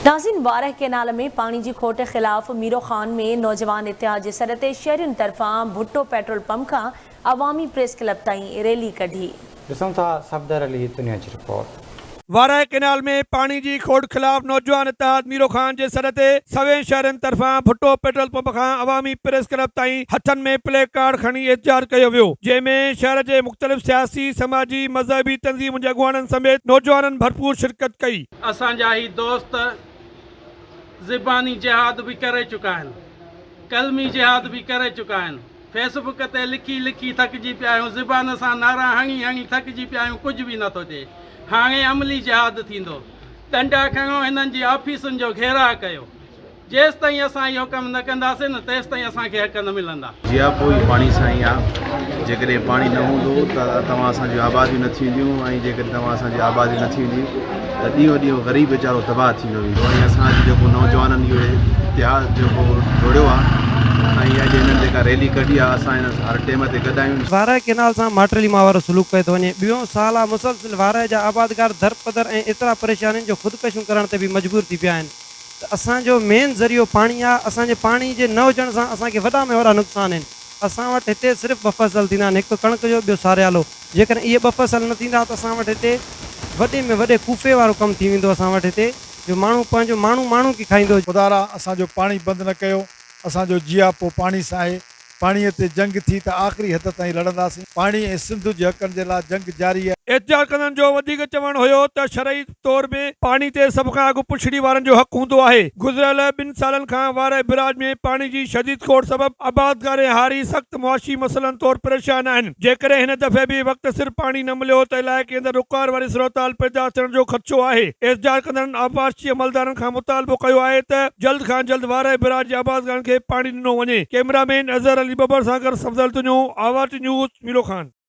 ناظرين وارهه ڪئنال ۾ پاڻي جي کوٽ خلاف ميرو خان ۾ نوجوان اتحاد جي سڏ تي شهرين طرفان ڀٽو پيٽرول پمپ کان عوامي پريس ڪلب تائين ريلي ڪڍي. ڏسون ٿا صفدر علي تنيو جي رپورٽ. وارهه ڪئنال ۾ پاڻي جي کوٽ خلاف نوجوان اتحاد ميرو خان جي سڏ تي سوين شهرين طرفان ڀٽو پيٽرول پمپ کان عوامي پريس ڪلب تائين هٿن ۾ پلي ڪارڊ کڻي احتجاج ڪيو ويو جنهن ۾ شهر جي مختلف سياسي، سماجي، مذهبي تنظيمن جي اڳواڻن سميت نوجوانن ڀرپور شرڪت ڪئي. اسان جا هي دوست زباني جهاد به ڪري چڪا آهن، قلمي جهاد به ڪري چڪا آهن، فيس بڪ تي لکي لکي ٿڪجي پيا آهيون، زبان سان نعرا هڻي هڻي ٿڪجي پيا آهيون، ڪجهه به نٿو ٿئي. هاڻي عملي جهاد ٿيندو. ڏنڊا کڻو هنن جي آفيسن جو گهيراء ڪيو. جيستائين اسان اهو ڪم نه ڪنداسين نه تيستائين اسان کي حق نه ملندا. جياپو ئي پاڻي سان ئي آ. جيڪڏهن پاڻي نه هوندو ته توهان اسان جون آباديون نه ٿينديون ۽ جيڪڏهن توهان اسان جون آباديون نه ٿينديون ته ڏينهون ڏينهن غريب ويچارو تباهه ٿيندو ويندو ۽ اسان اڄ جيڪو نوجوانن اهو اتحاد جيڪو جوڙيو آ ۽ اڄ هنن جيڪا ريلي ڪڍي آ اسان هن سان هر ٽيم تي گڏ آهيون. وارهه ڪئنال سان ماٽيلي مان وارو سلوڪ ڪيو ٿو وڃي. ٻيون سال آ مسلسل وارهه جا آبادگار درپدر ۽ ايترا پريشان آهن جو خودڪشيون ڪرڻ تي به مجبور ٿي پيا آهن ته اسان جو مين ذريعو پاڻي آ اسان جي پاڻي جي نه هجڻ سان اسان کي وڏا ۾ وڏا نقصان آهن. اسان وٽ هتي صرف ٻه فصل ٿيندا آهن هڪ ڪڻڪ جو ٻيو ساريالو جيڪڏهن اهي ٻه فصل نه ٿيندا ته اسان وٽ هتي وڏي ۾ وڏي ڪوفي وارو ڪم ٿي ويندو اسان وٽ هتي جو ماڻهو پنهنجو ماڻهو ماڻهو کي کائيندو. خدارا اسان جو پاڻي بند نه ڪيو اسان جو جياپو پاڻي سان آهي پاڻي تي جنگ ٿي ته آخري حد تائين لڙنداسين پاڻي ۽ سنڌ جي حقن جي لاء جنگ جاري آهي. احتجاج ڪندڙن جو وڌيڪ چوڻ هيو ته شرعي طور به پاڻي تي سڀ کان اڳ پڇڙي وارن جو حق هوندو آهي، گذريل ٻن سالن کان وارهه بئراج ۾ پاڻي جي شديد کوٽ سبب آبادگار ۽ هاري سخت معاشي مسئلن طور پريشان آهن، جيڪڏهن هن دفعي به وقت سر پاڻي نه مليو ته علائقي اندر ڏڪار واري صورتحال پيدا ٿيڻ جو خدشو آهي. احتجاج ڪندڙن آبپاشي عملدارن کان مطالبو ڪيو آهي ته جلد کان جلد وارهه بئراج جي آبادگارن کي پاڻي ڏنو وڃي. ڪئميرا مين اظهر علي ٻٻر سان گڏ صفدر تنيو، آواز نيوز، ميرو خان.